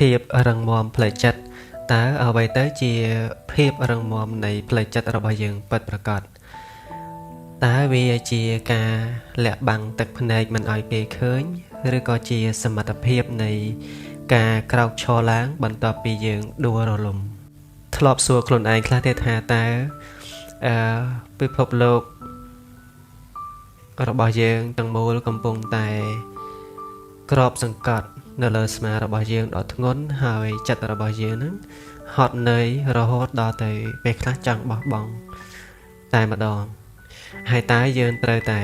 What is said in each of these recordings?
ភាពរឹងមាំផ្លូវចិត្តតើអ្វីទៅជាភាពរឹងមាំនៃផ្លូវចិត្តរបស់យើងពិតប្រាកដតើវាជាការលាក់បាំងទឹកភ្នែកមិនឲ្យគេឃើញឬក៏ជាសមត្ថភាពនៃការក្រោកឈរឡើងបន្ទាប់ពីយើងដួលរលំធ្លាប់សួរខ្លួនឯងខ្លះទេថាតើអឺពិភពលោករបស់យើងទាំងមូលកំពុងតែក្របសង្កត់នៅលើស្មារបស់យើងដ៏ធ្ងន់ហើយចិត្តរបស់យើងនឹងហត់នឿយរហូតដល់ទៅពេលខ្លះចង់បោះបង់តែម្ដងហើយតើយើងត្រូវតែ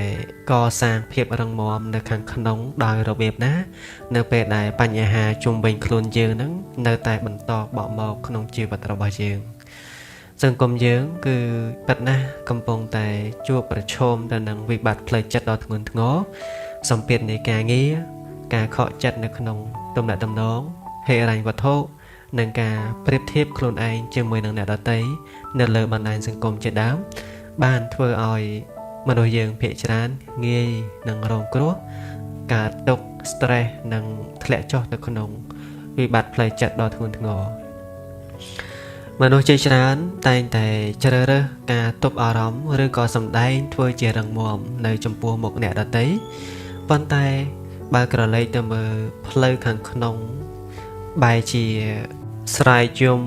កសាងភាពរឹងមាំនៅខាងក្នុងដោយរបៀបណានៅពេលដែលបញ្ហាជុំវិញខ្លួនយើងនឹងនៅតែបន្តបក់មកក្នុងជីវិតរបស់យើងសង្គមយើងគឺពិតណាស់កំពុងតែជួបប្រឈមទៅនឹងវិបត្តិផ្លូវចិត្តដ៏ធ្ងន់ធ្ងរសម្ពាធនៃការងារការខកចិត្តនៅក្នុងទំនាក់ទំនងហិរញ្ញវត្ថុនិងការប្រៀបធៀបខ្លួនឯងជាមួយនឹងអ្នកដទៃនៅលើបណ្ដាញសង្គមជាដើមបានធ្វើឲ្យមនុស្សយើងភាគច្រើនងាយនឹងរងគ្រោះកើតទុក្ខ stress និងធ្លាក់ចុះទៅក្នុងវិបត្តិផ្លូវចិត្តដ៏ធ្ងន់ធ្ងរមនុស្សជាច្រើនតែងតែជ្រើសរើសការទប់អារម្មណ៍ឬក៏សម្ដែងធ្វើជារឹងមាំនៅចំពោះមុខអ្នកដទៃប៉ុន្តែបើក្រឡេកទៅមើលផ្លូវខាងក្នុងបែរជាស្រែកយំ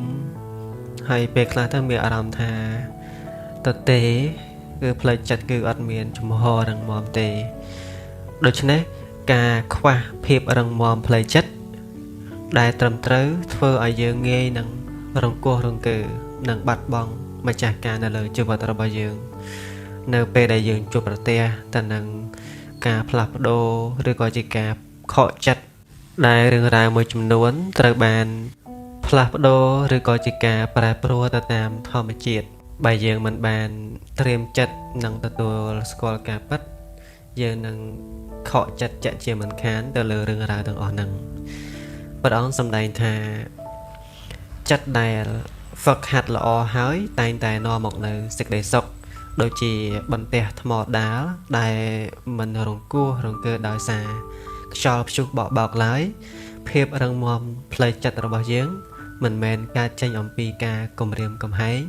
ហើយពេលខ្លះទៅមានអារម្មណ៍ថាទទេគឺផ្លូវចិត្តគឺអត់មានជំហររឹងមាំទេដូច្នេះការខ្វះភាពរឹងមាំផ្លូវចិត្តដែលត្រឹមត្រូវធ្វើឲ្យយើងងាយនឹងរង្គោះរង្គើនិងបាត់បង់ម្ចាស់ការនៅលើជីវិតរបស់យើងនៅពេលដែលយើងជួបប្រទះទៅនឹងការផ្លាស់ប្ដូរឬក៏ជាការខកចិត្តដែលរឿងរ៉ាវមួយចំនួនត្រូវបានផ្លាស់ប្ដូរឬក៏ជាការប្រែប្រួលទៅតាមធម្មជាតិបើយើងមិនបានត្រៀមចិត្តនិងទទួលស្គាល់ការពិតយើងនឹងខកចិត្តជាក់ជាមិនខានទៅលើរឿងរ៉ាវទាំងអស់ហ្នឹងព្រះអង្គសម្ដែងថាចិត្តដែលហ្វឹកហាត់ល្អហើយតែងតែនាំមកនូវសេចក្តីសុខដូចជាបន្ទះថ្មដាលដែលមិនរង្គោះរង្គើដោយសារខ្យល់ព្យុះបក់បោកឡើយភាពរឹងមាំផ្លូវចិត្តរបស់យើងមិនមែនកើតចេញអំពីការគំរាមកំហែង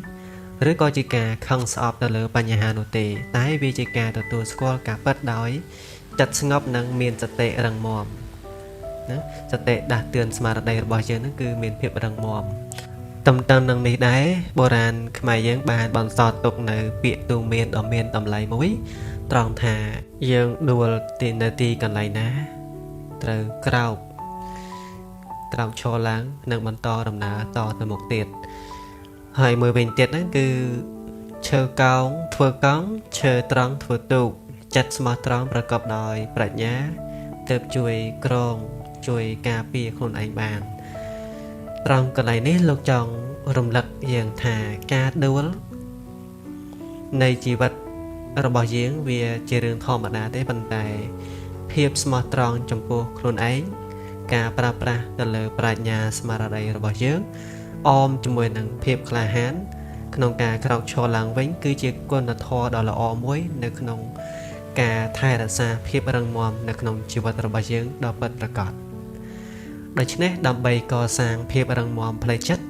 ឬក៏ជាការខឹងស្អប់ទៅលើបញ្ហានោះទេតែវាជាការទទួលស្គាល់ការពិតដោយចិត្តស្ងប់និងមានសតិរឹងមាំណាសតិដាស់តឿនស្មារតីរបស់យើងហ្នឹងគឺមានភាពរឹងមាំតំតឹងនឹងនេះដែរបុរាណខ្មែរយើងបានបន្សល់ទុកនៅពាក្យទូន្មានដ៏មានតម្លៃមួយត្រង់ថាយើងដួលទីនៅទីកន្លែងណាត្រូវក្រោកក្រោកឈរឡើងនិងបន្តដំណើរតទៅមុខទៀតហើយមួយវិញទៀតហ្នឹងគឺឈើកោងធ្វើកង់ឈើត្រង់ធ្វើទូកចិត្តស្មោះត្រង់ប្រកបដោយប្រាជ្ញាទើបជួយក្រងជួយការពារខ្លួនឯងបានត្រង់កន្លែងនេះលោកចង់រំលឹកយើងថាការដួលនៃជីវិតរបស់យើងវាជារឿងធម្មតាទេប៉ុន្តែភាពស្មោះត្រង់ចំពោះខ្លួនឯងការប្រើប្រាស់ទៅលើប្រាជ្ញាស្មារតីរបស់យើងអមជាមួយនឹងភាពក្លាហានក្នុងការក្រោកឈរឡើងវិញគឺជាគុណធម៌ដ៏ល្អមួយនៅក្នុងការថែរក្សាភាពរឹងមាំនៅក្នុងជីវិតរបស់យើងដ៏ពិតប្រាកដដូច្នេះដើម្បីកសាងភាពរឹងមាំផ្លូវចិត្ត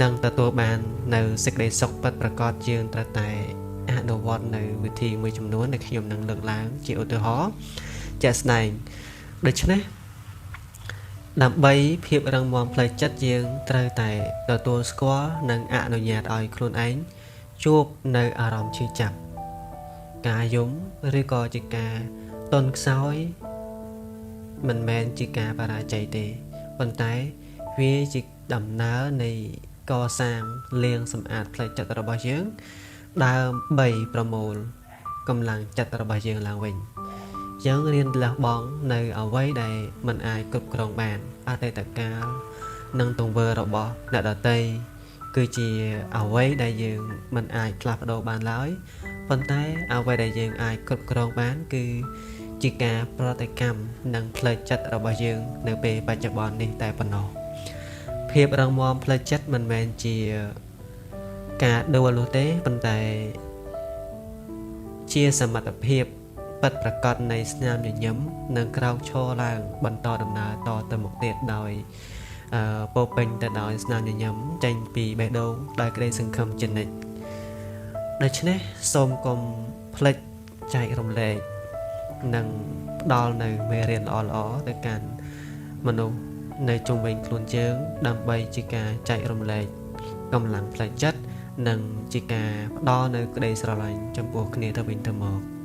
និងទទួលបាននៅសេចក្តីសុខពិតប្រាកដយើងត្រូវតែអនុវត្តនៅវិធីមួយចំនួនដែលខ្ញុំនឹងលើកឡើងជាឧទាហរណ៍ជាក់ស្ដែងដូច្នេះដើម្បីភាពរឹងមាំផ្លូវចិត្តយើងត្រូវតែទទួលស្គាល់និងអនុញ្ញាតឲ្យខ្លួនឯងជួបនៅអារម្មណ៍ឈឺចាប់ការយំឬក៏ជាការទន់ខ្សោយមិនមែនជាការបរាជ័យទេប៉ុន្តែវាជាដំណើរនៃកសាងលាងសម្អាតផ្លូវចិត្តរបស់យើងដើម្បីប្រមូលកម្លាំងចិត្តរបស់យើងឡើងវិញយើងរៀនលះបង់នៅអ្វីដែលមិនអាចគ្រប់គ្រងបានអតីតកាលនិងទង្វើរបស់អ្នកដទៃគឺជាអ្វីដែលយើងមិនអាចផ្លាស់ប្ដូរបានឡើយប៉ុន្តែអ្វីដែលយើងអាចគ្រប់គ្រងបានគឺជាការប្រតិកម្មនិងផ្លូវចិត្តរបស់យើងនៅពេលបច្ចុប្បន្ននេះតែប៉ុណ្ណោះភាពរឹងមាំផ្លូវចិត្តមិនមែនជាការដួលនោះទេប៉ុន្តែជាសមត្ថភាពពិតប្រាកដនៃស្នាមញញឹមនិងក្រោកឈរឡើងបន្តដំណើរតទៅមុខទៀតដោយ ពោពេញទៅដោយស្នាមញញឹមចេញពីបេះដូងដោយក្តីសង្ឃឹមជានិច្ចដូច្នេះសូមកុំភ្លេចចែករំលែកនិងផ្ដល់នៅមេរៀនល្អៗទៅកាន់មនុស្សនៅជុំវិញខ្លួនយើងដើម្បីជាការចែករំលែកកម្លាំងផ្លូវចិត្តនិងជាការផ្ដល់នៅក្តីស្រឡាញ់ចំពោះគ្នាទៅវិញទៅមក។